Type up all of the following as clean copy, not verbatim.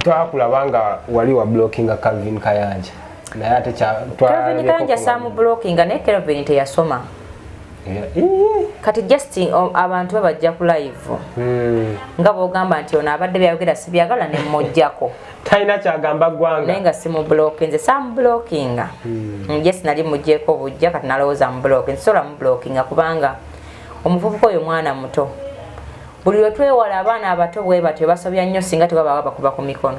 Twakulaba nga wali wa blockinga Calvin Kayanja, naye ate Kelvin Kayanja saamublockinga, naye Kelvin teyasoma. Kati just abantu babajja ku live nga bwogamba nti ono abadde byayogera sibyagala, nemojjako. Talina kyagamba ggwanga. Naye nga simublockinze, samublockinga. Yes, nali mugyeko bujja, kati nalowooza mublocking. Nsobola mublockinga kubanga omuvubuka oyo mwana muto. Buli lwe twewala abaana abato bwe batyo basobya nnyo singa tebaba bakuba ku mikono.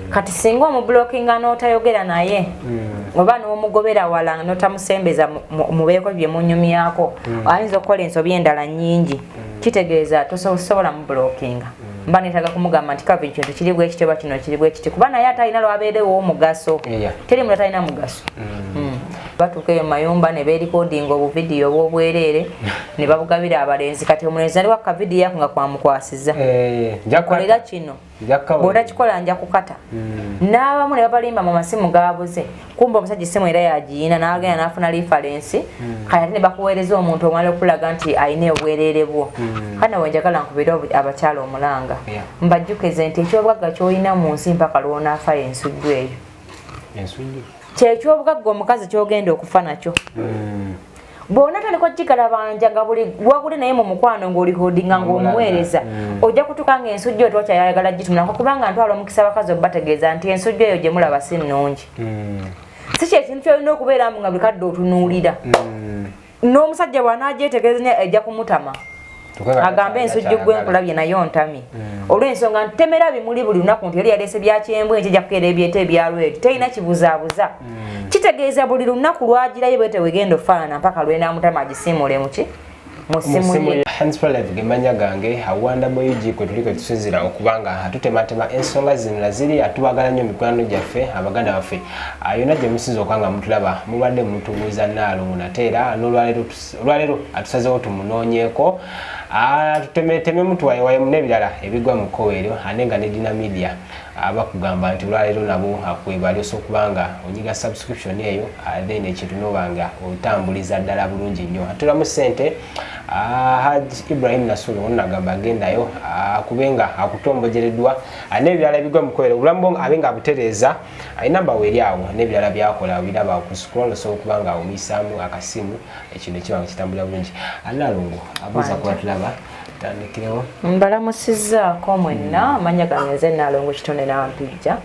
Kati singa omublockinga n'otayogera naye oba n'omugobera wala n'otamusembeza mubeeko bye munyumyako, ayinza okukola ensobi endala nnyingi. Kitegeeza tosobola mublockinga. Mba neetaaga kumugamba nti Calvin, kintu kiri bwe kiti oba kino kiri bwe kiti, kuba naye ate alina lwabeerewo omugaso. Teri muntu atalina mugaso. Batuuka eyo mayumba ne beerikodinga obuvidiyo obwobwereere ne babugabira abalenzi. Kati omulenzi aliwo akavidiyo ako nga kwamukwasiza, "Kolera kino, bw'otakikola nja kukata." N'abamu ne babalimba mu masimu gabuze, kumba omusajja essimu era yagiyina, n'agenda n'afuna reference. Kati ate ne bakuweereza omuntu omala okulaga nti alina obwereere bwo. Kale nawe njagala nkubire abakyala omulanga, mbajjukize nti ekyobugagga ky'olina mu nsi mpaka lw'onaafa ensujju eyo. Ensujju? Kyekyobugagga omukazi kyogenda okufa nakyo. Bw'ona tandika ogigalabanja nga buli waguli naye mu mukwano ng'olikodinga ng'omuweereza, ojja kutuuka nga ensujju eyo tokyayagala gitunulako, kubanga ntwala omukisa abakazi obategeeza nti ensujju eyo gye mulaba si nnungi. Si kyekintu kyolina okubeeramu nga buli kadde otunuulira. N'omusajja bw'anaagyetegereza nnyo ejja kumutama, agambe, "Ensujju gwe nkulabye nayo ntami," olw'ensonga ntemera bimuli buli lunaku nti eri yaleese byakyembwe, nkijja kukeera ebyeta ebyalweri terina kibuzaabuza. Kitegeeza buli lunaku lwagirayo bwete wegenda ofaanana mpaka lwenamutama agisiimule muki mu ssimu ye. Hansprolife gemanya gange, awanda boyugi kwe tuli kwe tusinzira okubanga tutematema ensonga zino naziri. Atubagala nnyo mikwano gyaffe, abaganda baffe, yonna gye musinza okuba nga mutulaba. Mubadde mutubuuza Naalongo nate era n'olwaleero olwaleero atusazeewo tumunoonyeeko, tutemetememu, tuwayewayemu n'ebirala ebigwa mu kkowe eryo. Ate nga ne Dina Media bakugamba nti olwaleero nabo kwebali, osobola okuba nga onyiga subscription eyo, then ekintu noba nga otambuliza ddala bulungi nnyo. Atulamu ssente Haj Ibrahim Nasulu ono nagamba agendayo kubenga akutombojereddwa n'ebirala ebigwa mu kkowe, obulamu bwo abe nga abutereeza. Enamba weeri awo n'ebirala byakola biraba ku scroll, osobola okuba nga omuyisaamu akasimu, ekintu ekiba nga kitambulira bulungi. Nalongo, abuuza kuba tulaba tandikirewo. Mbalamusizzaako mwenna. Amanya gange nze Naalongo Kitone Nampijja,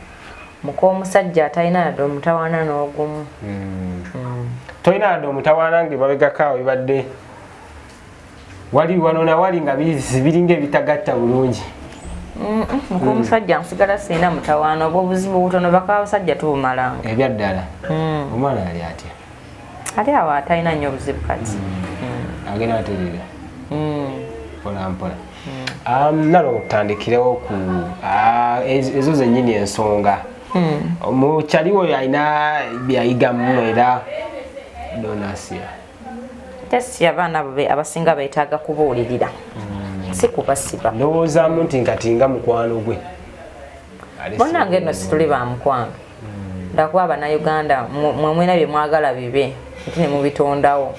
muk'omusajja atalina yadde omutawaana n'ogumu. Tolina yadde omutawaana? Nga emabegako bibadde wali wano nawali nga biringa ebitagatta bulungi. Muk'omusajja nsigala sirina mutawaana, oba obuzibu obutono baka abasajja tubumalanga. Ebyaddala. Omwana yali atya? Ali awo, atalina nnyo obuzibu kati. Agenda atereera mpola mpola. Nalo tutandikirewo ku ezo zennyini ensonga. Mukyaliwo alina byayigamu era Donasia? Tesi abaana abo abasinga beetaaga kubuulirira, si kubasiba. Ndowoozaamu nti kati nga mukwano gwe Bonnange nno situli ba mukwano, ndakuba Abannayuganda mwe mwena bye mwagala bibe nti ne mubitondawo.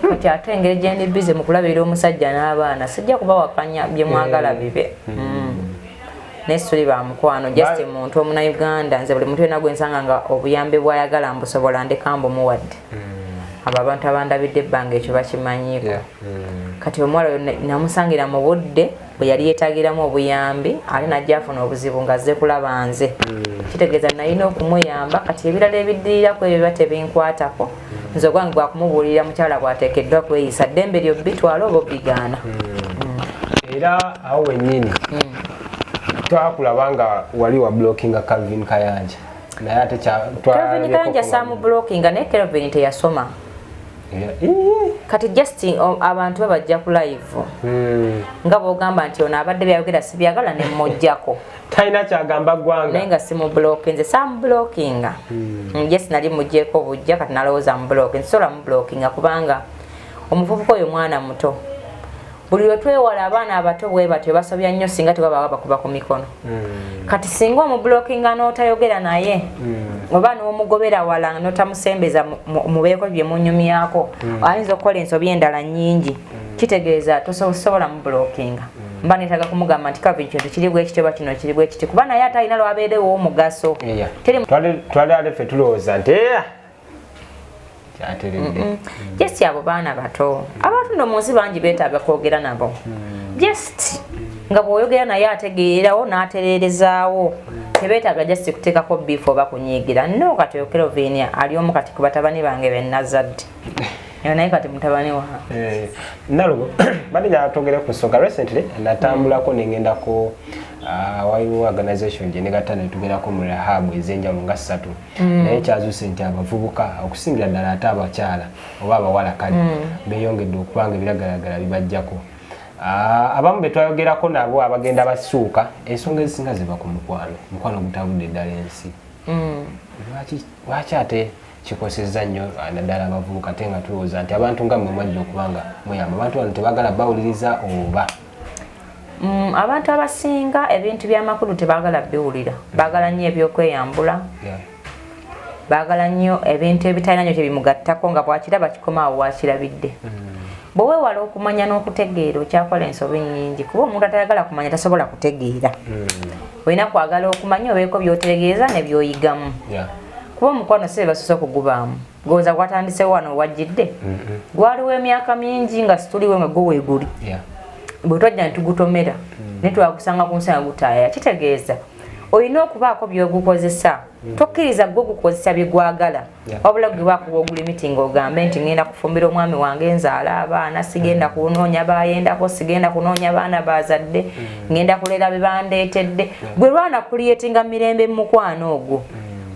Kati ate engeri gyendi busy mu kulabirira omusajja n'abaana, sijja kubawakanya bye mwagala bibe. Naye situli ba mukwano, just muntu Omunnayuganda. Nze buli muntu yena gwe nsanga nga obuyambi bwayagala mbusobola, ndeka mbumuwadde. Abo abantu abandabidde ebbanga ekyo bakimanyiiko. Kati omuwala oyo namusangira mu budde bwe yali yeetagiramu obuyambi, ate najja afuna obuzibu ng'azze kulaba nze. Kitegeeza nalina okumuyamba. Kati ebirala ebiddirira ku ebyo biba tebinkwatako. Nze ogwange gwakumubuulirira mukyala bw'ateekeddwa kweyisa, ddembe lyo bitwala oba obigaana. Era awo wennyini twakulaba nga wali wa blockinga Calvin Kayanja, naye ate Kelvin Kayanja saamublockinga, naye Kelvin teyasoma. Kati just abantu babajja ku live nga bwogamba nti ono abadde byayogera sibyagala, nemojjako. Talina kyagamba ggwanga. Naye nga simublockinze, samublockinga. Yes, nali mugyeko bujja, kati nalowooza mublocking. Nsobola mublockinga kubanga omuvubuka oyo mwana muto. Buli lwe twewala abaana abato bwe batyo basobya nnyo singa tebaba bakuba ku mikono. Kati singa omublockinga n'otayogera naye oba n'omugobera wala n'otamusembeza mubeeko bye munyumyako, ayinza okukola ensobi endala nnyingi. Kitegeeza tosobola mublockinga. Mba neetaaga kumugamba nti Calvin, kintu kiri bwe kiti oba kino kiri bwe kiti, kuba naye ate alina lwabeerewo omugaso. Twali ate ffe tulowooza nti kyateredde. Just abo baana bato, abantu nno mu nsi bangi beetaaga kwogera nabo. Just nga bw'oyogera naye ategeerawo n'atereerezaawo. Tebeetaaga just kuteekako beef oba kunyiigira. No, kati oyo Kelvin ali omu kati ku batabani bange be nazadde, naye kati mutabani wange. Nalugo, badde njagala twogere ku nsonga. Recently natambulako nengendako, waliwo organization gye negatta netugendako mu rehab ez'enjawulo nga ssatu. Naye kyazuuse nti abavubuka, okusingira ddala ate abakyala oba abawala, kale beeyongedde okuba nga ebiragalagala bibajjako. Abamu be twayogerako nabo abagenda basuuka, ensonga ezisinga ziva ku mukwano, mukwano gutabudde ddala ensi. Lwaki ate kikosezza nnyo naddala abavubuka, ate nga tulowooza nti abantu nga mmwe mwajja okuba nga muyamba abantu bano, tebagala bawuliriza oba? Abantu abasinga ebintu by'amakulu tebaagala biwulira. Baagala nnyo ebyokweyambula, baagala nnyo ebintu ebitalina nnyo kyebimugattako, nga bwakiraba kikoma awo wakirabidde. Bwe weewala okumanya n'okutegeera, okyakola ensobi nnyingi, kuba omuntu atayagala kumanya tasobola kutegeera. Olina kwagala okumanya, obeeko by'otegeeza ne by'oyigamu, kuba omukwano si be basoose okugubaamu. Gowooza gwatandise wano wajjidde, gwaliwo emyaka mingi nga situliwe nga gwo weeguli. Bwe twajja ne tugutomera, naye twagusanga ku nsi nga gutaaya. Kitegeeza olina okubaako by'ogukozesa. Tokkiriza gwe gukozesa bye gwagala, wabula gwe bakuba ogulimitinga, ogambe nti ngenda kufumbira omwami wange, nzaala abaana, sigenda kunoonya bayendako, sigenda kunoonya baana bazadde, ngenda kulera be bandeetedde. Gwe lwana kuliyetinga mirembe mu mukwano ogwo.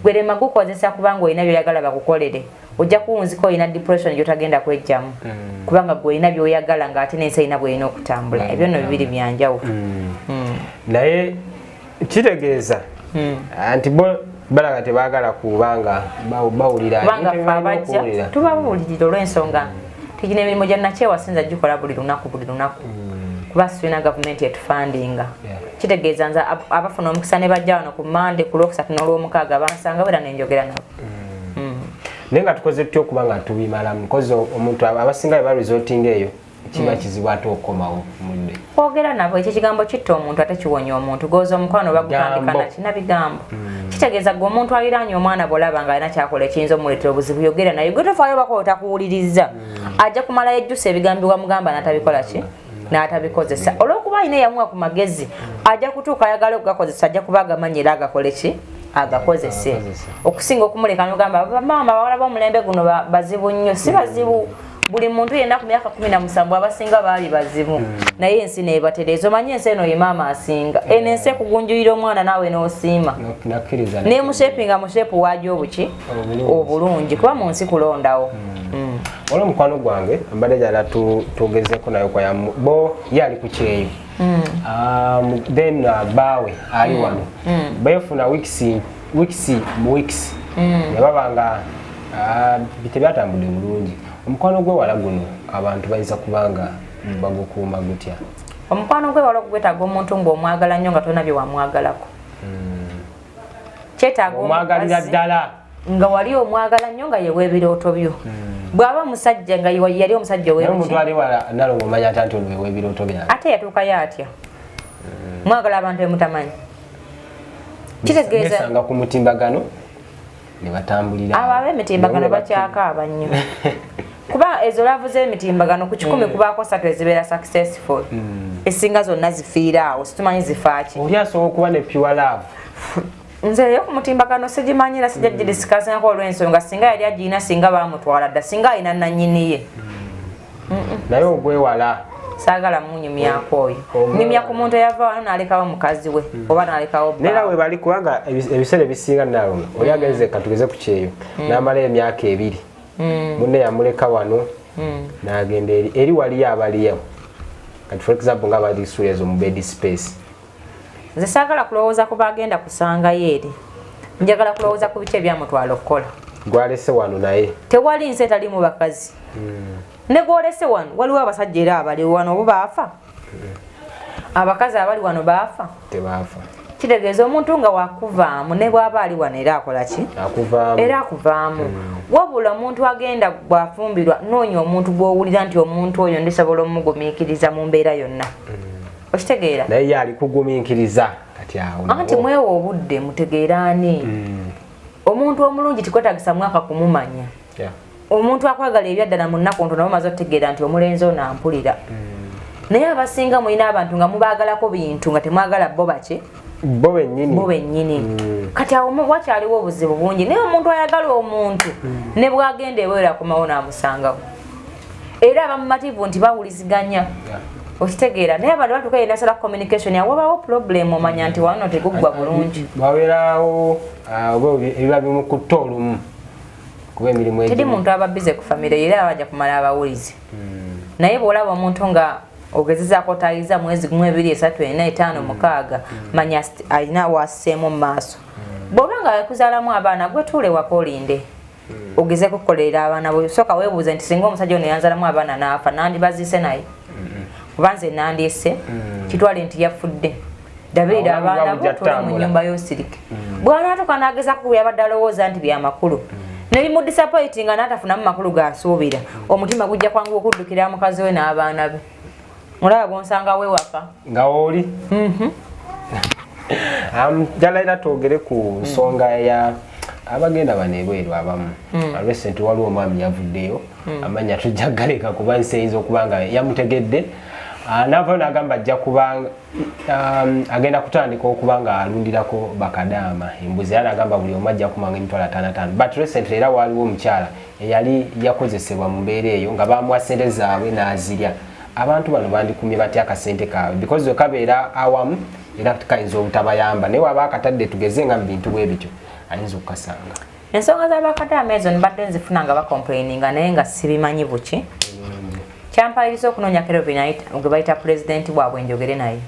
Gwe lema gukozesa, kubanga olina byoyagala bakukolere, ojja kuwunzika olina depression gyotagenda kwejjamu, kubanga gwe olina byoyagala ng'ate n'ensi erina bwerina okutambula. Ebyo nno bibiri byanjawulo. Naye kitegeeza nti bo balaga tebaagala kubanga bawulira. Kubanga ffe abajja tubabuulirira, olw'ensonga tegina emirimu gya nakyewa sinza gikola buli lunaku buli lunaku, kuba situlina gavumenti etufandinga. Kitegeeza nze abafuna omukisa ne bajja wano ku Mande, ku Lwokusatu n'Olwomukaaga, bansanga bwera nenjogera nabo. Naye nga tukoze tutya okuba nga tubimalamu? Kozi omuntu abasinga bwe baresortinga eyo, kiba kizibu ate okukomawo mudde. Kwogera nabo. Ekyo ekigambo kitta omuntu ate kiwonya omuntu. Goza omukwano bagutandika Gambo. nakina bigambo. Kitegeeza gwe omuntu aliraanye omwana, bwolaba nga alina kyakola ekiyinza omuleetera obuzibu, yogera naye. Gwe tofaayo bako otakuwuliriza, ajja kumala yejjusa ebigambibwa mugamba n'atabikola ki, n'atabikozesa, olw'okuba alina eyamuwa ku magezi. Ajja kutuuka ayagala okugakozesa, ajja kuba agamanyi era agakole ki, agakozese. Agakozese. Okusinga okumuleka nogamba maama, bawala b'omulembe guno bazibu nnyo. Si bazibu. Buli muntu yenna ku myaka 17 abasinga baali bazibu, naye ensi nebatereeza. Omanyi ensi eno ye maama asinga. Eno ensi ekugunjulira omwana naawe n'osiima, Nakkiriza. Nemushapinga mu shape wajo obuki. Obulungi. Obulungi, kuba mu nsi kulondawo. Waliwo mukwano gwange mbadde jala tugezeko naye kwayamu bo, ye ali ku kyeyo. Then baawe ali wano, beefuna weeks weeks mu weeks, ne baba nga tebyatambudde bulungi. Omukwano gwewala guno abantu bayinza kubanga bagukuuma gutya? Omukwano gwe wala ogwetaaga omuntu ng'omwagala nnyo nga tolina bye wamwagalako. Kyetaaga Omwagalira omukazi ddala. nga wali omwagala nnyo, nga yewa ebirooto byo. Bw'aba musajja, nga yali omusajja Naye omuntu ow'ebiki. Ali wala nalongo, omanya ata nti ono wewa ebirooto byange? Ate yatuukayo atya? Mwagala abantu bemutamanyi, kitegeeza Besanga ku mutimbagano ne batambulira. Abo ab'emitimbagano bakyakaaba nnyo, kuba ezo love z'emitimbagano ku 100 kubaako satu ezibeera successful, esinga zonna zifiira awo. Situmanyi zifaaki. Oli asobola okuba ne pure love. Nze eyo ku mutimbagano sigimanyi era sijja gidiscussingako, olw'ensonga singa yali agirina, singa baamutwala dda, singa alina nanyini ye. Naye ogwewala. Saagala munyumyako oyo. Nyumya ku muntu eyava wano n'alekawo mukazi we oba n'alekawo Naye era bbaawe. we bali, kubanga ebiseera ebisinga nalongo oli agenze, katugeze ku kyeyo, n'amalayo emyaka 2, munne yamuleka wano n'agenda eri. Eri waliyo abaliyo kati, for example, nga bali ezo mu bed space. Nze saagala kulowooza ku bagenda kusangayo eri, njagala kulowooza ku biki ebyamutwala okukola. Gwalese wano naye. Tewali nsi etalimu bakazi. Ne gwolese wano waliwo abasajja era abali wano. Obo baafa? Abakazi abali wano baafa? Tebaafa. Kitegeeza omuntu nga wakuvaamu, ne bw'aba ali wano era akola ki? Akuvaamu. Era akuvaamu. Wabula omuntu agenda bw'afumbirwa, noonya omuntu gw'owulira nti omuntu oyo ndisobola omugumiikiriza mu mbeera yonna. Okitegeera? Naye ye ali kugumiikiriza kati awo. Anti mwewa obudde mutegeeraani. Omuntu omulungi tikwetagisa mwaka kumumanya. Omuntu akwagala ebyaddala mu nnaku ntono bamaze okutegeera nti omulenzi ono ampulira. Naye abasinga mulina abantu nga mubaagalako bintu nga temwagala bo baki? Bo bennyini. Bo bennyini. Kati awo wakyaliwo obuzibu bungi. Naye omuntu ayagala omuntu ne bw'agenda ebweru akomawo n'amusangawo. Era abamumativu nti bawuliziganya. Okitegeera? Naye abantu batuuka yenasala communication awo wabawo problem, omanya nti wano teguggwa bulungi. Wabeerawo oba ebiba bimukutte olumu kuba emirimu. Teri muntu aba busy ku famire, era abajja kumala abawulizi. Naye bw'olaba omuntu nga ogezezaako otayiza mwezi 1, 2, 3, 4, 5, 6, manya alina wasseemu mu maaso. Bw'oba nga yakuzaalamu abaana, gwe tuule waka olinde ogezeko okukolerera abaana bo. Sooka weebuuze nti singa omusajja ono yanzaalamu abaana n'afa, nandibaziise naye? Kuba nze nandyesse. Kitwale nti yafudde, dabeera abaana bo, tule mu nnyumba y'osirike. Bw'anaatuuka n'agezaako ku yabadde alowooza nti byamakulu nebimudisappointinga n'atafunamu makulu gasuubira, omutima gujja kwangu okuddukira mukazi we n'abaana be. Olaba gwonsanga wewaka. Nga wooli njala. Era twogere ku nsonga ya abagenda bano ebweru abamu. Recent waliwo omwami yavuddeyo, amanya tujja galeka kuba nsi eyinza okuba nga yamutegedde. N'avayo n'agamba ajja kuba agenda kutandika okuba nga alundirako bakadaama embuzi, era n'agamba buli omu ajja kumanga 550,000. But recently era waliwo omukyala eyali yakozesebwa mu mbeera eyo nga bamuwa sente zaabwe n'azirya. Abantu bano bandikumye batya akasente kaabwe? Because we kabeera awamu era kayinza obutabayamba, naye waba akatadde tugeze nga mu bintu bwe bityo ayinza okukasanga. Ensonga z'abakadaama ezo mbadde nzifuna nga bacomplaininga, naye nga sibimanyi buki. Kyampaliriza okunoonya Kelvin gwe bayita pulezidenti bwabwe njogere naye.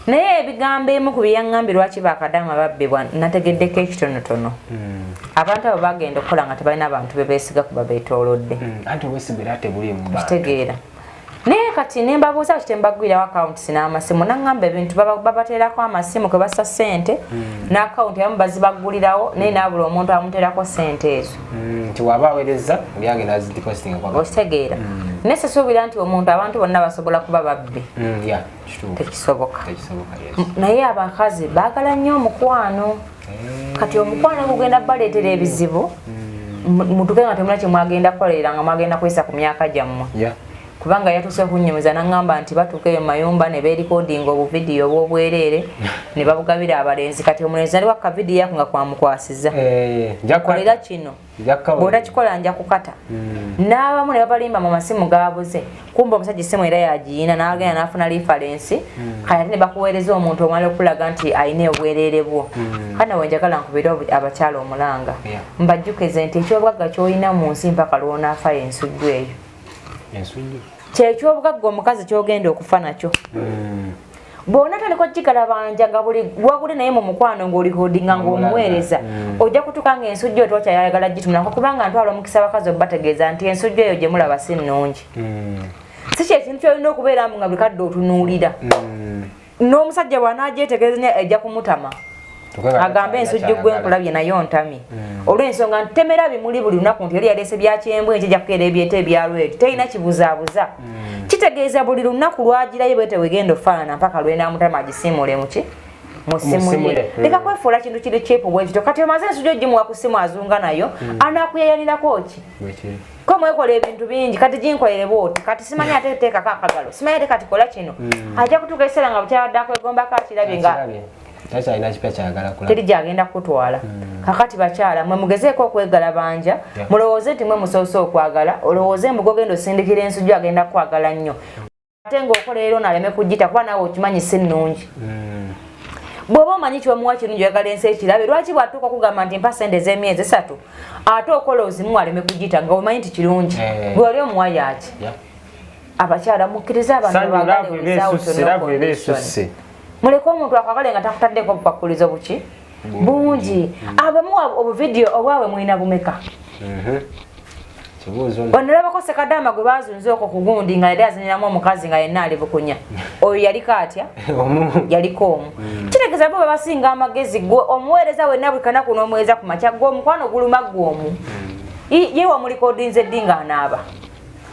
Naye ebigambo emu ku byeyaŋŋambye lwaki bakadaama babbibwa, nategeddeko ekitonotono. Abantu abo bagenda okukola nga tebalina bantu be beesiga kuba beetoolodde. Anti obwesiga era tebuliimu bantu. Kitegeera? Naye kati ne mbabuuza ki tembagwirawo accounts n'amasimu, naŋŋamba ebintu babateerako amasimu kwe bassa ssente n'akawunti abamu bazibaggulirawo, naye naabula omuntu amuteerako ssente ezo. Nti waba aweereza oli agenda azidepositinga kwa. Okitegeera? Naye sisuubira nti omuntu, abantu bonna basobola kuba babbi. Yeah, kituufu. Tekisoboka. Tekisoboka, yes. Naye abakazi baagala nnyo omukwano. Kati omukwano gugenda baleetera ebizibu, mutuke nga temulina kyemwagenda kukolerera, nga mwagenda kwesa ku myaka gyammwe. Kubanga yatuuse okunyumiza naŋŋamba nti batuuka eyo mayumba ne beerikodinga obuvidiyo obwobwereere ne babugabira abalenzi. Kati omulenzi aliwo akavidiyo ako nga kwamukwasiza, Eh, nja kolera kino, nja kukawa- bw'otakikola nja kukata. N'abamu ne babalimba mu masimu gabuze, kumba omusajja essimu era yagiyina n'agenda n'afuna reference. Kati ate ne bakuweereza omuntu omala okulaga nti alina obwereere bwo. Kale nawe njagala nkubire abakyala omulanga, mbajjukize nti ekyobugagga ky'olina mu nsi mpaka lw'onaafa ensujju eyo. Ensujju. Kyekyobugagga omukazi kyogenda okufa nakyo. Bw'ona tandika okigalabanja nga buli waguli naye mu mukwano ng'olikodinga ng'omuweereza, ojja kutuuka nga ensujju eyo tokyayagala gitunulako. Kubanga ntwala omukisa abakazi obategeeza nti ensujju eyo gye mulaba si nnungi. Si kyekintu kyolina okubeeramu nga buli kadde otunuulira. N'omusajja bw'anaagyetegereza nnyo ejja kumutama. Tuke nga agambe ensujju gwe nkulabye nayo ntami, olw'ensonga nti temera bimuli buli lunaku, nti eri yaleese byakyembwe, nti ejja kukeera ebyeta ebyalweti, terina kibuzaabuza. Kitegeeza buli lunaku lwagirayo bwete wegenda ofaanana mpaka lwenamutama agisiimule muki musimu. Musimu ye. ye. Leka kwefuula kintu kiri cheap bwekityo. Kati omaze ensujju ogimuwa ku simu azunga nayo, anaakuyayanirako ki? Bwekiri. Ko mwekola ebintu bingi, kati ginkolere bwoti, kati simanyi ate teekako akagalo, simanyi ate kati kola kino. Ajja kutuuka ekiseera nga bukyabadde akwegombako akirabye nga Akirabye. Takyalina kipya kyagala kulaba. Teri gyagenda kukutwala. Kakati bakyala mwe mugezeeko okwegalabanja. Mulowooze nti mwe musoose okwagala, olowooze mbu gogenda osindikira ensujju agenda kukwagala nnyo, ate ng'okola era ono aleme kugita, kuba naawe okimanyi si nnungi. Bw'oba omanyi kyomuwa kirungi, oyagala ensi ekirabe, lwaki bw'atuuka okugamba nti mpa sente ez'emyezi 3, ate okola ozimu aleme kugita nga omanyi nti kirungi? Gwe wali omuwa yaki? Abakyala mukkirize abantu Sanyu, baagale love eba without esusse, no love eba condition. esusse. Muleke omuntu akwagale nga takutaddeko obukwakulizo buki bungi. Abamu obuvidiyo obwabwe mulina bumeka? Kibuuzo nno. Onalabako sekadaama gwe bazunze okwo ku gundi nga yali aziniramu omukazi nga yenna ali bukunya, oyo yaliko atya? Omu. Yaliko omu. Kitegeeza bo babasinga amagezi. Gwe omuweereza wenna buli kanaku n'omuweereza ku makya, gwe omukwano guluma gwe omu. Ye wamulikodinze ddi ng'anaaba?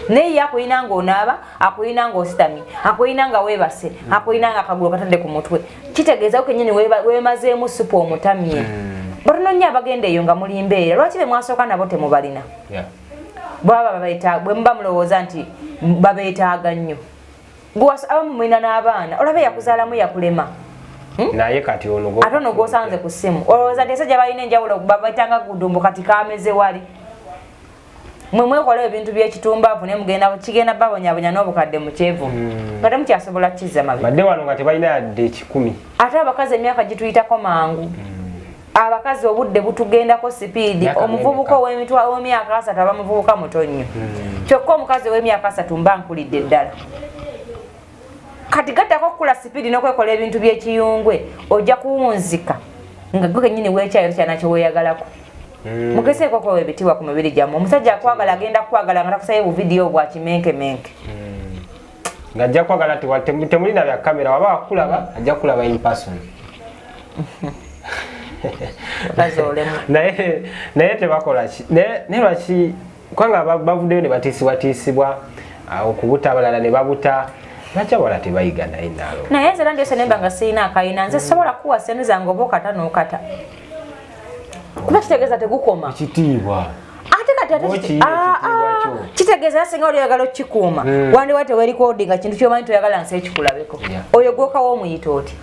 Naye ye akuyina ng'onaaba, akuyina ng'ositamye, akuyina nga weebase, akuyina nga akagulu katadde ku mutwe. Kitegeeza kennyini weemazeemu supu omutamye. Batono nnyo abagenda eyo nga muli mbeera. Lwaki be mwasooka nabo temubalina? Bwaba bwe muba mulowooza nti babeetaaga nnyo. Abamu mulina n'abaana, olaba yakuzaalamu yakulema. Naye kati ono ate ono gw'osanze ku ssimu olowooza nti esajja balina enjawulo babaitanga gudumbu kati kameze wali. Mwe mwekola ebintu by'ekitumbaavu naye mugenda kigenda babonyabonya n'obukadde mu kyevu. Nga temukyasobola kukizza mabega. Badde wano nga tebalina yadde 1,000. Ate abakazi emyaka gituyitako mangu. Abakazi obudde butugendako sipiidi. Omuvubuka ow'emyaka 30 aba muvubuka muto nnyo. Kyokka omukazi ow'emyaka 30 mba nkulidde ddala. Kati gattako okukula sipiidi n'okwekola ebintu by'ekiyungwe ojja kuwunzika nga gwe kennyini weekyayo tokyalina kye weeyagalako. Mugezeeko okwewa ebitiibwa ku mibiri gyammwe. Omusajja akwagala agenda kukwagala nga takusabye buvidiyo obwa kimenkemenke. Ng'ajja kwagala temulina bya kamera, waba akulaba ajja kulaba in person. Naye tebakola ki? Naye lwaki kubanga bavuddeyo ne batiisibwatiisibwa okubuta abalala ne babuta. Lwaki abawala tebayiga naye nalo? Naye nze era ndyose nemba nga sirina akayina, nze sobola kuwa ssente zange oba okata n'okata. Kuba kitegeeza tegukoma. Ekitiibwa. Ate kati ate kitegeeza singa oli oyagala okukikuuma. Wandiba teweerikodinga kintu ky'omanyi toyagala nsi ekikulabeko. Oyo gw'okawa omuyita otya?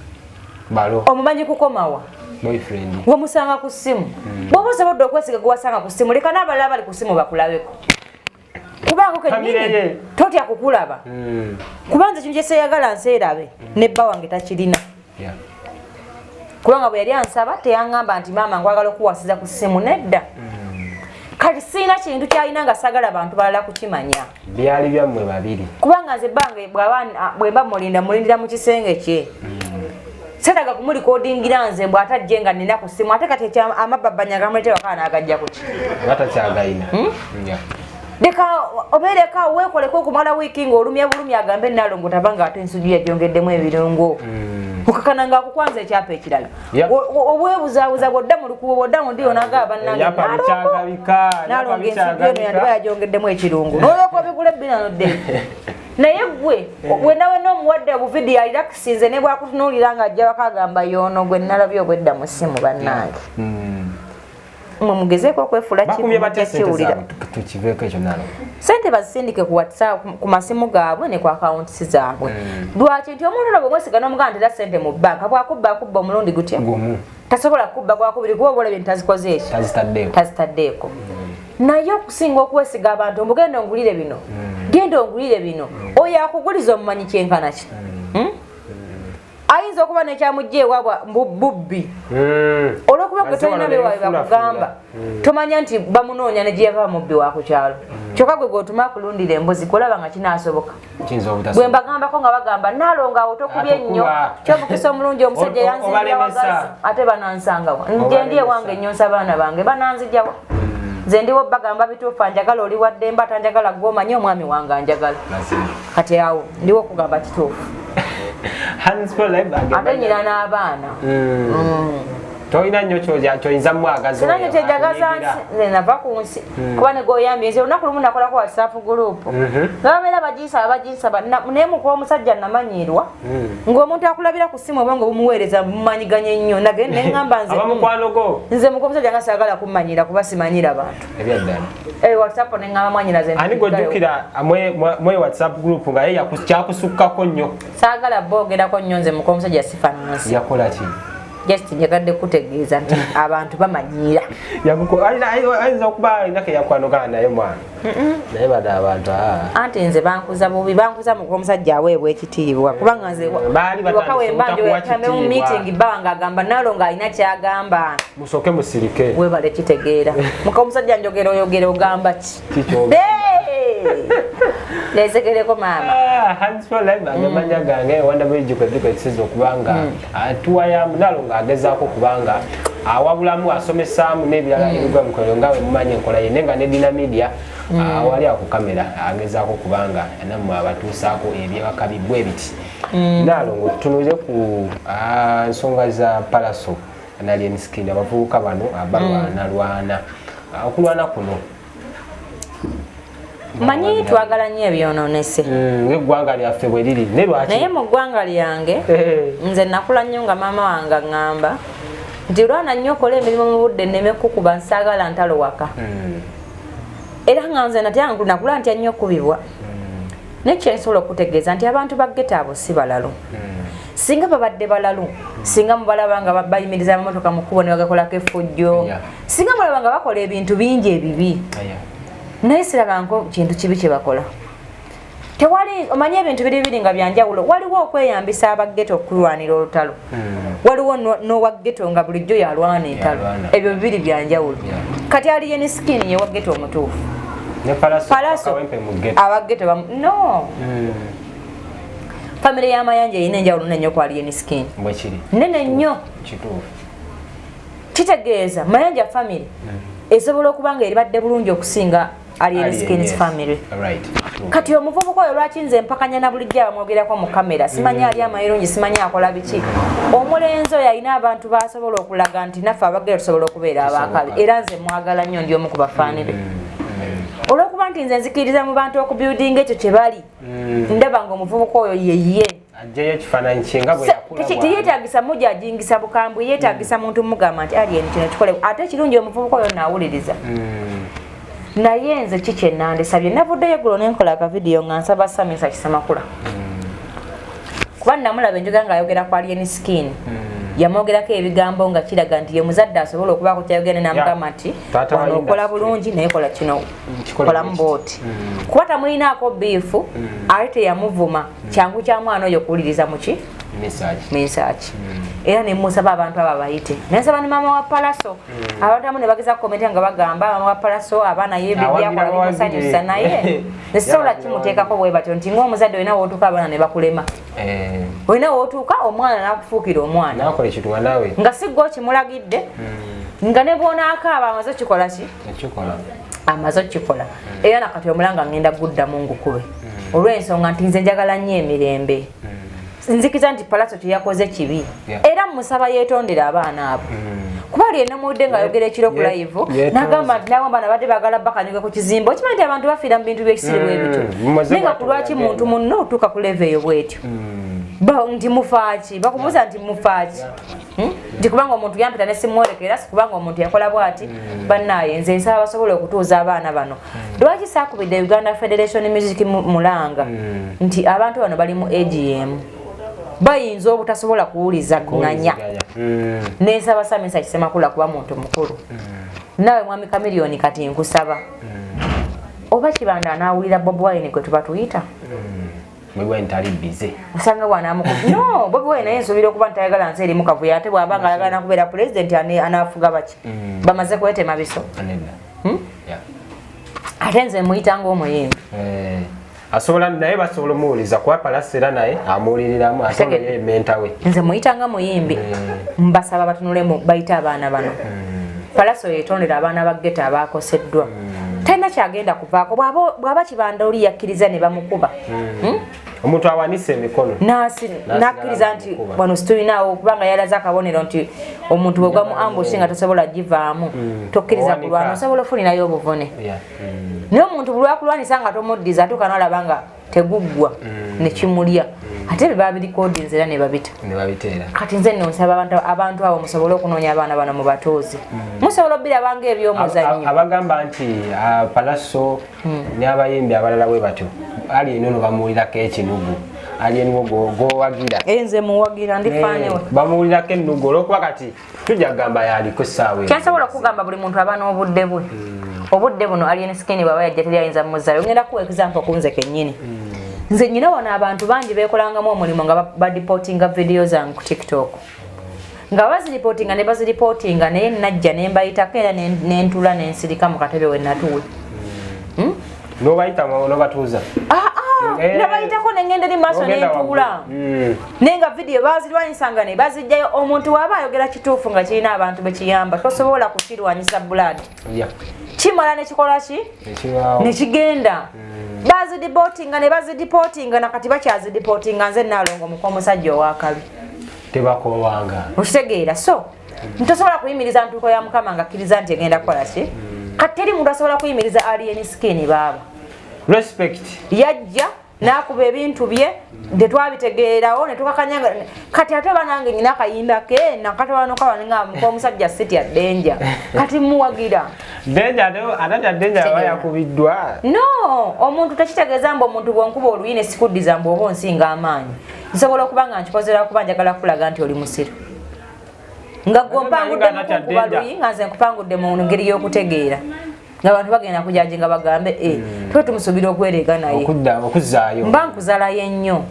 Balo. Omumanyi kukomawa? Boyfriend. Wamusanga ku ssimu. Bw'oba osobodde okwesiga gwe wasanga ku ssimu, leka n'abalala bali ku ssimu bakulabeko. Kubaako kennyini totya kukulaba. Kuba nze kintu kye seeyagala nseerabe ne bba wange takirina. Kubanga bwe yali ansaba teyaŋŋamba nti maama nkwagala okuwasiza ku ssimu nedda. Kati sirina kintu kyalina nga saagala bantu balala kukimanya. Byali byammwe babiri. Kubanga nze bbange bwe mba mulinda mulindira mu kisenge kye. Seetaaga kumulikodingira nze bw'atajje nga nnina ku ssimu ate kati amabbabanya gamuleetera waka n'agajja ku ki? Nga takyagayina. Leka obeereka weekoleko okumala wiiki ng'olumya bulumi agambe Nalongo tabanga ate ensujju yagyongeddemu ebirungo. Okakana ng'akukwanza ekyapa ekirala. Obwebuzaabuza bw'odda mu lukubo bw'odda mu ddiiro n'agamba bannange Nalongo ensujju eno yandiba yagyongeddemu ekirungo. N'olyoka obigula ebbina n'oddeyo. Naye ggwe wenna wenna omuwadde obuvidiyo alirakisinze ne bw'akutunuulira ng'ajja waka agamba y'ono gwe nalabye obwedda mu ssimu bannange. Mwe mugezeeko okwefuula kiwulira. Ssente bazisindike ku WhatsApp ku masimu gaabwe ne ku accounts zaabwe. Lwaki nti omuntu ono bw'omwesiga n'omugamba nti era ssente mu bbanka bw'akubba akubba omulundi gutya? Tasobola kubba gwakubiri kuba oba olabye nti tazikoze eki? Tazitaddeeko. Naye okusinga okwesiga abantu mbu genda ongulire bino, genda ongulire bino, oyo akuguliza omumanyi kyenkana ki? Ayinza okuba n'ekyamujja ewaabwe bubbi. Olw'okuba gwe tolina bewaabwe bakugamba, tomanya nti bamunoonya ne gye yava mubbi wa ku kyalo. Kyokka gwe gw'otuma akulundira embuzi gw'olaba nga kinaasoboka. Bwe mbagambako nga bagamba Nalongo awo tokubye nnyo, ky'omukisa omulungi omusajja yanzimbira wagazi ate banansangawa. Nje ndi ewange nnyonsa baana bange bananzigyawa. Nze ndiwo bagamba bituufu anjagala oli wa ddembe atanjagala gw'omanyi omwami wange anjagala. Kati awo ndiwo okugamba kituufu. Ate nyina n'abaana. Tolina nnyo kyoyinza mwagaza. Sina nnyo kyenjagaza nze nava ku nsi. Kuba ne gw'oyambye nze olunaku lumu nakolako WhatsApp group. Nga babeera baginsaba naye mukuba omusajja namanyiirwa. Ng'omuntu akulabira ku ssimu obwongo bumuweereza bumumanyiganye nnyo. Nagenda ne ŋŋamba nze. Aba mukwano gwo. Nze mukuba omusajja nga saagala kummanyira kuba simanyira bantu. Ebyaddala. WhatsApp ne ŋŋamba mwannyinaze Ani gw'ojjukira mwe WhatsApp group nga ye kyakusukkako nnyo? Saagala boogerako nnyo nze mukuba omusajja sifaanansi. Yakola ki? Just njagadde kutegeeza nti abantu bamanyiira. Ayinza okuba alina ke yakwanogana naye mwana. Naye bano abantu Anti nze bankuza bubi, bankuza mu omusajja aweebwa ekitiibwa. Kubanga nze Baali waka we mba batandise njoya obutakuwa mu kitiibwa. meeting bba agamba Nalongo alina ky'agamba. Musooke musirike. Weebale kitegeera. Muka omusajja njogera oyogera ogamba ki? Ki Neesekereko maama. Hands for life agamanya gange Wanda Bridge kwe tuko ekisiza okubanga atuwayamu Nalongo agezaako kubanga awabulamu asomesaamu n'ebirala ebigwa mu kolero nga bwe mumanyi enkola ye naye nga ne Dina Media awali ako kamera agezaako kubanga nammwe abatuusaako ebyewakabi bwe biti. Nalongo tutunuze ku nsonga za Pallaso ne Alien Skin abavubuka bano abalwanalwana. Okulwana kuno Manyi twagala nnyo ebyononese ng'eggwanga lyaffe bwe liri, ne lwaki? Naye mu ggwanga lyange nze nakula nnyo nga maama wange aŋŋamba nti lwana nnyo okola emirimu mu budde nneme kukuba, nsaagala ntalo waka. Era nga nze natya, nakula ntya nnyo okubibwa. Naye kyensobola okutegeeza nti abantu ba ghetto abo si balalu. Singa babadde balalu, singa mubalaba nga bayimiriza amamotoka mu kkubo ne bagakolako effujjo, singa mulaba nga bakola ebintu bingi ebibi, naye sirabanko kintu kibi kye bakola. Tewali, omanyi ebintu biri bibiri nga byanjawulo. Waliwo okweyambisa aba ghetto okulwanira olutalo, waliwo n'owa ghetto nga bulijjo yalwana entalo. Yalwana. Ebyo bibiri byanjawulo. Kati Alien Skin ye wa ghetto omutuufu. Ne Palaso. Palaso. Kawempe mu ghetto. Aba ghetto no, famire y'Amayanja erina enjawulo nene nnyo ku Alien Skin. Bwe kiri. Nene nnyo. Kituufu. Kitegeeza Mayanja family esobola okuba nga eribadde bulungi okusinga Alien Alien, Skins family. Kati omuvubuka oyo, lwaki nze mpakanya na bulijjo abamwogerako mu kamera, simanyi ali amayirungi, simanyi akola biki? Omulenzi oyo alina abantu basobola okulaga nti naffe aba ghetto tusobola okubeera abakabi. Era nze mwagala nnyo, ndi omu ku bafaani be, olwokuba nti nze nzikiriza mu bantu okubuildinga ekyo kye bali. Ndaba nga omuvubuka oyo yeye. Ajjayo ekifaananyi kye nga bwe yakula. Teyeetagisa mujajingisa bukambwe, yeetagisa muntu mugamba nti Alien kino kikole. Ate ekirungi, omuvubuka oyo naawuliriza. Naye nze ki kyenandisabye, navuddeyo eggulo nenkola akavidiyo nga nsaba Samisa Kisemakula, kuba namulaba enjoga ng'ayogera ku Alien Skin. Yamwogerako ebigambo nga kiraga nti ye muzadde asobola okubaako kyayogera, namugamba nti Taata wa wano okola industry. bulungi, naye kola kino, Kikole kolamu bwe kiti. bwoti, kuba tamulinaako beef, ate teyamuvuma. Kyangu kya mwana oyo okuwuliriza muki Message. Message. Era nemusaba abantu abo abayite, nensaba ne maama wa Palaso. Abantu abamu ne bageza kukomenta nga bagamba maama wa Palaso abaana ye Awagira byakola bimusanyusa, bawagire. naye nesobola Yawagira. kimuteekako bwe batyo nti ng'omuzadde olina wootuuka abaana ne bakulema, olina wootuuka omwana n'akufuukira omwana. Nakola ekintu nga naawe nga si gwe okimulagidde, nga ne bw'onaakaaba amaze okikola ki? Ekikola. Amaze okukikola. Era nakati omulanga ngenda guddamu ngukube, olw'ensonga nti nze njagala nnyo emirembe. Nzikiza nti Palaso kyeyakoze kibi, era musaba yeetondera abaana abo, kuba ali enamuwudde ng'ayogera ekiro ku live, yeetonze. n'agamba nti nabo abaana badde baagala bakanyuga ku kizimbe. Okimanyi nti abantu bafiira mu bintu byekisiri bwe bityo? Mumaze Naye nga ku bw'atyo lwaki bw'agenda. muntu munno otuuka ku level eyo bwetyo? Nti mufaaki bakubuuza nti mufaaki? Hmm? Nti kubanga omuntu yampita ne simwolekera, si kubanga omuntu yakola bw'ati. Bannaaye, nze nsaba basobole okutuuza abaana bano. Lwaki saakubidde Uganda Federation Music mulanga nti abantu bano bali mu age emu, bayinza obutasobola kuwuliza ŋŋanya? Nensaba Samisa Kisemakula, kuba muntu mukulu. Naawe mwami Kamiliyoni, kati nkusaba, oba Kibanda anaawulira Bobi Wine gwe tuba tuyita. Bobi Wine tali busy. Osanga bwanamuku no Bobi Wine, naye nsuubira okuba ntayagala nsi erimu kavuyo. Ate bw'aba nga ayagala nakubeera pulezidenti, anaafuga baki bamaze kwetema biso? Nedda. Hmm? Yeah. Ate nze muyita ng'omuyimbi. Eh, asobola naye, basobola omuwuliza kuba Palaso era naye amuwuliriramu, asobola Tegedde. ye mentor we. Nze muyita nga muyimbi. Mbasaba batunulemu, bayite abaana bano. Palaso yetondera abaana ba ghetto abakoseddwa, talina kyagenda kuvaako. Bw'aba Kibanda oli yakkiriza ne bamukuba. Hmm? Omuntu awanise emikono. Nakkiriza nti Namukuba. wano situlinawo, kubanga yalaze akabonero nti omuntu bwegwa mu ambush nga tosobola givaamu, tokkiriza Owanika. kulwana, osobola ofunirayo obuvune. Naye omuntu bulwakulwanisa nga tomuddiza, atuuka nalaba nga teguggwa nekimulya, ate bye babirikodinze era ne babita. Ne babiteera. Kati nze nno nsaba abantu abo musobole okunoonya abaana bano mubatuuze, musobola obirabanga ebyomuzannyo. Abagamba nti Palaso n'abayimbi abalala bwe batyo, Alien ono bamuwulirako ekinugu. Alien wo gowagira? Nze muwagira, ndi fan we. Bamuwulirako ennugu olwokuba kati tujja kugamba yaliko essaawa eno. Kyensobola okugamba, buli muntu aba n'obudde bwe. Obudde buno Alien Skin bwaba yajja, teri ayinza muzaayo. Ngenda kuwa example ku nze kennyini. Nze nyina wano abantu bangi bekolangamu omulimu nga bareportinga video zange ku TikTok, nga bazireportinga ne bazireportinga, naye najja ne mbayitako era nentula nensirika mu katebe we natuula. Nobayita nobatuuza? Ah, ah, nabayitako nengenda eri maaso N'ogenda nentuula. waggulu. Naye nga vidiyo bazirwanyisanga ne bazijjayo. Omuntu waaba ayogera kituufu nga kirina abantu bekiyamba, tosobola kukirwanyisa blood. Kimala nekikola ki? Ekibaawo. Nekigenda. Bazireportinga ne bazireportinga, nakati bakyazireportinga. Nze Naalongo muka omusajja owakabi. Tebakowanga. Okitegeera? So ntosobola kuyimiriza ntuuko ya Mukama nga kkiriza nti egenda kukola ki. Kati teri muntu asobola kuyimiriza Alien Skin baaba. Respect. Yajja n'akuba ebintu bye, tetwabitegeerawo ne tukakanya. Kati ate banange nyina akayimba ke nakatwanokabanga omusajja sitya danger, kati muwagira. Danger ate Anatya Danger aba yakubiddwa. No, omuntu tekitegeeza mbu omuntu bwonkuba oluyi ne sikuddiza mbu oba onsinga amaanyi. Nsobola okuba nga nkikozera kuba njagala kulaga nti oli musiru, nga gwe ompangudde Ate Anatya mukukuba Danger. luyi, nga nze nkupangudde mu ngeri y'okutegeera, nga abantu bagenda kujaji nga bagambe, "Eh, tuba tumusuubira okwereega naye." Okudda okuzzaayo. Mba nkuzalayo ennyo.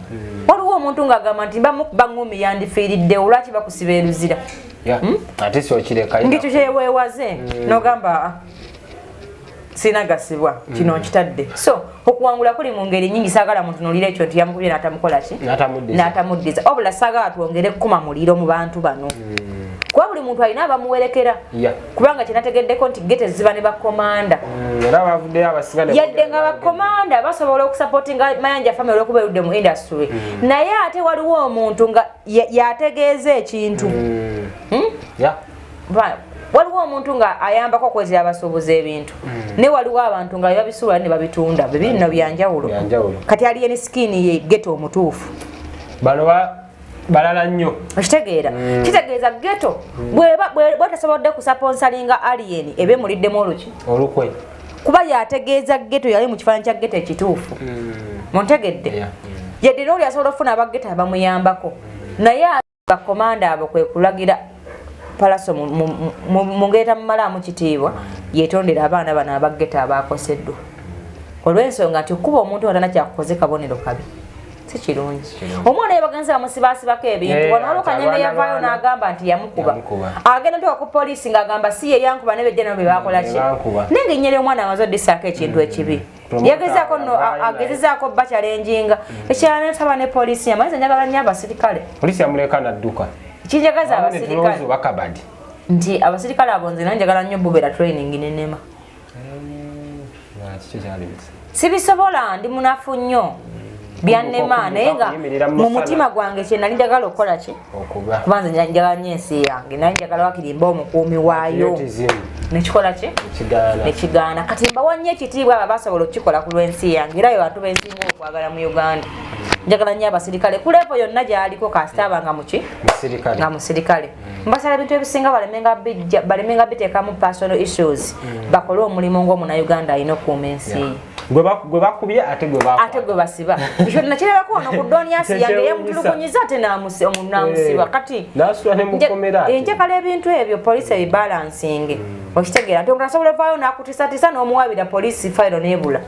Waliwo omuntu ng'agamba nti mba mukuba ngumi yandifiiriddewo, lwaki bakusiba eruzira? Yeah. Ate si okireka. Ngekyo kyeweewaze n'ogamba, "Ah, sinagasibwa kino nkitadde." So okuwangula kuli mu ngeri nyingi. Saagala mutunulire ekyo nti yamukubye n'atamukola ki, N'atamuddiza. n'atamuddiza. Wabula saagala twongere kukuma muliro mu bantu bano, kuba buli muntu alina abamuwerekera. Kubanga kyenategeddeko nti ghetto ziba ne bakomanda. Era bavuddeyo abasinga ne Yadde nga bakomanda basobola okusupportinga Mayanja family olwokuba erudde mu industry, naye ate waliwo omuntu nga yategeeza ekintu. Waliwo omuntu nga ayambako okwezera abasuubuza ebintu, naye waliwo abantu nga babisuula ne babitunda. Bibiri nno byanjawulo. Byanjawulo. Kati Alien Skin ye ghetto omutuufu. Bano balala nnyo. Okitegeera? Kitegeeza ghetto bwetasobodde kusponsoringa Alien, eba emuliddemu oluki? Olukwe. Kuba yategeeza ghetto, yali mu kifaananyi kya ghetto ekituufu. Muntegedde? Yeah. Yadde n'oli asobola okufuna abaghetto abamuyambako, naye bakomanda abo kwe kulagira Pallaso mu ngeri tamumalaamu kitiibwa, yetondera abaana bano abaghetto abakoseddwa, olw'ensonga nti okuba omuntu nga tana kyakukoze kabonero kabi, si kirungi. Omwana ye bagenzi bamusibaasibako ebintu. Wano waliwo Kanyeme yavaayo alwana. n'agamba nti yamukuba. Yamukuba. Agenda ntuka ku poliisi ng'agamba si ye yankuba, ne bejja nabo be bakola ki. Be bankuba. Naye ng'erinnya ly'omwana amaze oddisaako ekintu ekibi. Promoter Yagezaako nno avaayo naye. Agezezaako ba challenginga ekyala nesaba ne poliisi yamanyiza. Njagala nnyo abasirikale. Poliisi yamuleka nadduka. Kinjagaza Abamu ne abasirikale tulowooza oba kabadi. nti abasirikale abo nze naye njagala nnyo bubeera training nenema. Kiki kyalimisa? Sibisobola, ndi munafu nnyo, byannema, naye nga Okuyimirira mu mu musana. mutima gwange kye nali njagala okukola ki? Okuba Kuba nze njagala nnyo ensi yange, naye njagala wakiri mba omukuumi waayo. Patriotism. Nekikola ki? Ekigaana. Nekigaana. Kati mbawa nnyo ekitiibwa abo abasobola okukikola ku lw'ensi yange, era be bantu bensinga okwagala mu Uganda. Njagala nnyo abasirikale ku level yonna gy'aliko, kasita abanga muki? Musirikale. Nga musirikale. Mbasala ebintu ebisinga balemenga biteekamu personal issues, bakole omulimu ng'omunauganda alina okukuuma ensi ye. Gwe bakubye ate gwe bakwata. Ate gwe basiba, ekyo nakirabako wano ku Donias yange. Kyewuunyisa. Yamutulugunyiza ate n'amusiba. Kati N'asula ne mukomera ate. Njagala ebintu ebyo poliisi ebibalansinge. Okitegeera nti omuntu asobola ovaayo n'akutiisatiisa n'omuwabira poliisi, fayiro n'ebula,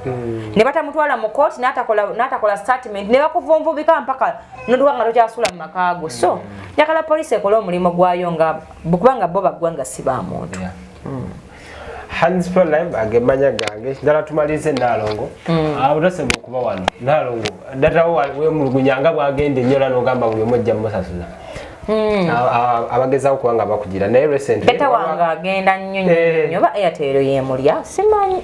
ne batamutwala mu kooti, n'atakola statement, ne bakuvunvubika mpaka notuka nga tokyasula mu maka go. So njagala poliisi ekole omulimu gwayo nga kubanga bo baggwanga, si ba muntu. Yeah. Hans for Live agemanya gange. Ddala tumalirize, Naalongo. Otasema okuba wano Naalongo ddatawo wemulugunya nga bwagenda ennyo, era n'ogamba buli omu ojja mumusasula. Abagezaako kuba nga bakugira, naye recently Data wange agenda nnyo nnyo nnyo, oba Airtel yemulya simanyi,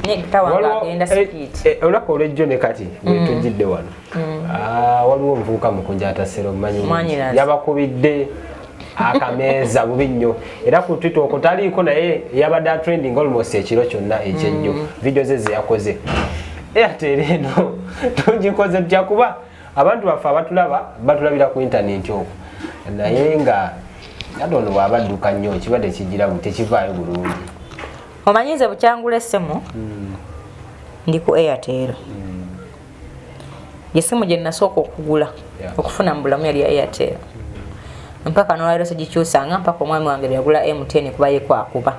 naye data wange agenda speed. Olunaku olwejjo ne kati wetujjidde wano, waliwo omuvubuka mukunja atasera omumanyi. Mwanyinaze. Yabakubidde akameeza bubi nnyo, era ku Twitter okwo taliiko, naye yabadde atrending almost ekiro kyonna ekyejjo, video ze zeyakoze. Airtel eno tugikoze tutya? Kuba abantu baffe abatulaba batulabira ku intaneti okwo, naye nga ate ono bw'aba adduka nnyo kibadde kigira tekivaayo bulungi. Omanyi nze bukyangula essimu ndi ku Airtel. Yesimu gye nasooka okugula okufuna mu bulamu yali ya Airtel, mpaka nolwaliro sigikyusanga mpaka omwami wange lwe yagula MTN, kuba ye kwakuba.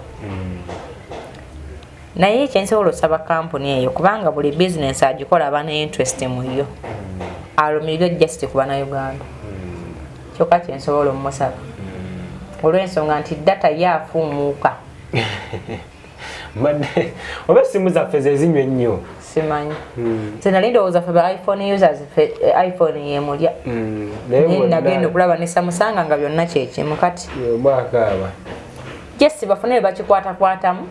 Naye kyensobola osaba kampuni eyo, kubanga buli bizinesi agikola aba ne interest mu yo, alumirire just ku bannayuganda. Kyokka kyensobola omusaba, olw'ensonga nti data ye afuumuuka. Mbadde oba essimu zaffe ze zinywa ennyo. Simanyi, nze nali ndowooza ffe ba iPhone users ffe, iPhone yemulya. Naye naye bwonna nagenda okulaba ne Samsung nga byonna kyekimu kati. Omwaka aba Yes, bafune bwe bakikwatakwatamu,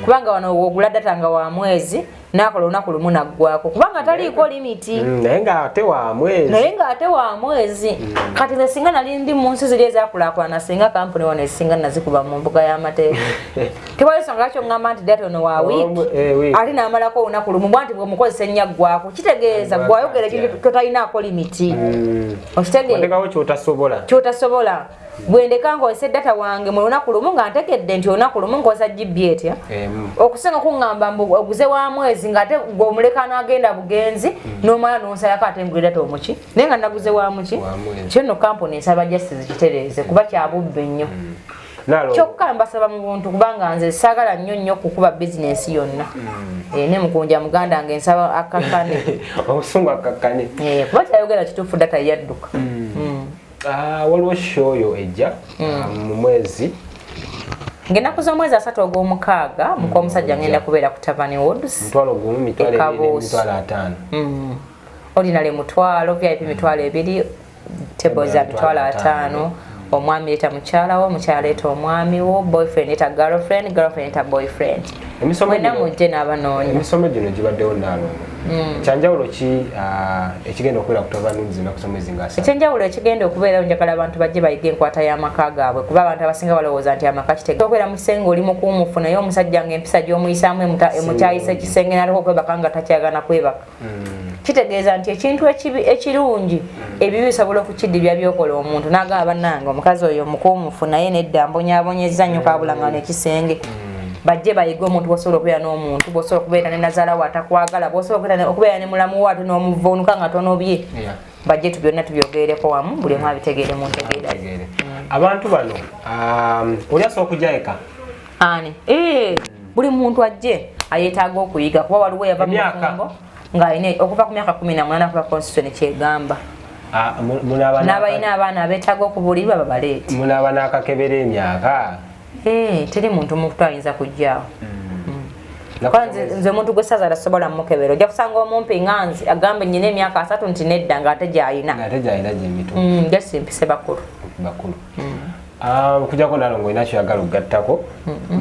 kubanga wano wogula data nga wa mwezi. Nakola olunaku lumu naggwako kubanga taliiko limiti. Naye ng'ate wa mwezi. Naye ng'ate wa mwezi. Kati nze singa nali ndi mu nsi ziri ezaakulaakulana, singa kampuni wano esinga nazikuba mu mbuga y'amateeka. Tewali nsonga lwaki oŋŋamba nti data ono wa wiiki, ate n'amalako olunaku lumu bwanti bw'omukozesa ennyo aggwako. Kitegeeza gw'ayogera ekintu totalinaako limiti. Okitegeera? Otekawo ky'otasobola. Ky'otasobola. Bwendeka nkozesa data wange mu lunaku lumu nga ntegedde nti olunaku lumu nkozesa GB etya, okusinga kuŋŋamba mbu oguze wa mwezi ng'ate gw'omuleka n'agenda bugenzi n'omala n'onsalako ate ngule data omuki, naye nga naguze wa muki. Kyo nno kampuni nsaba justice kitereeze kuba kya bubbi nnyo. Kyokka mbasaba mu buntu kubanga nze saagala nnyo nnyo kukuba bizinensi yonna. Ne Mukunja muganda nge nsaba akkakkane. Obusungu akkakkane. Kuba kyayogera kituufu, data yadduka. Waliwo show yo ejja mu mwezi. Ng'ennaku z'omwezi 3 ogw'omukaaga muka omusajja ngenda kubeera ku Tavani Woods. 2,000, 2,000, 50,000. Ordinary 500, VIP 20,000, table za 50,000. Omwami leeta mukyala wo, omukyala leeta omwami wo, boyfriend leeta girlfriend, girlfriend leeta boyfriend. Mwenna mujje n'abanoonya. Emisomo gino gibaddewo Nnaalongo. Kyanjawulo ki ekigenda okubeera ku Tavani Woods ennaku z'omwezi nga 3? Ekyenjawulo ekigenda okubeerawo, njagala abantu bajje bayige enkwata y'amaka gaabwe, kuba abantu abasinga balowooza nti amaka kitegeeza okubeera mu kisenge oli mukuumufu, naye omusajja ng'empisa gy'omuyisaamu emukyayisa ekisenge n'aleka okwebaka nga takyagana kwebaka. Kitegeeza nti ekintu ekirungi ebibi bisobola okukidibya by'okola omuntu n'agamba bannange omukazi oyo mukuumufu naye nedda mbonyaabonyezza nnyo kaabulanga n'ekisenge. Bajje bayige omuntu bw'osobola okubeera n'omuntu, bw'osobola okubeera ne nazaala wo atakwagala, bw'osobola okubeera ne mulamu wo ate n'omuvuunuka nga tonobye. Bajje byonna tubyogereko wamu buli omu abitegeere mu ntegeera ye. Abantu bano oli asobola okujja eka? Ani? Buli muntu ajje ayeetaaga okuyiga kuba waliwo yava mu bufumbo ng'alina okuva ku myaka 18 kuba constitution kyegamba. N'abalina abaana abeetaaga okubuulirwa babaleete. Munaaba n'akakebera emyaka? Teri muntu muto ayinza kujjaawo. Nze omuntu gwe ssazaala sobola mukebera. Ojja kusanga omumpi nga nze agambe nnyina emyaka 3 nti nedda ng'ate gy'alina. Ng'ate gy'alina gy'emito. Just mpise bakulu. Bakulu. Okujjako Nnaalongo olina ky'oyagala okugattako,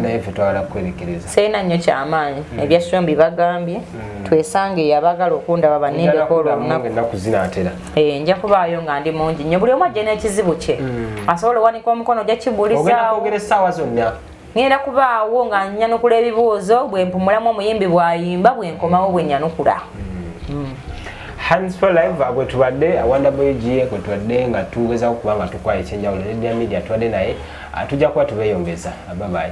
naye ffe twagala kukwerekereza. Sirina nnyo kyamaanyi. Ebya Shombi bagambye, twesange abaagala okundaba bannindeko olwo olunaku. Ennaku zinaatera. Nja kubaayo nga ndi mungi nnyo. Buli omu ajje n'ekizibu kye. Asobola owanika omukono ojja kibuulizaawo. Ogenda kwogera essaawa zonna. Ngenda kubaawo nga nnyanukula ebibuuzo, bwe mpumulamu omuyimbi bw'ayimba, bwe nkomawo bwe nnyanukula. Hands for Live gwe tubadde Wonderboy GA gwe tubadde nga tugezaako okuba nga tukwaya ekyenjawulo ne Dear Media tubadde naye, tujja kuba tubeeyongeza. Bye bye.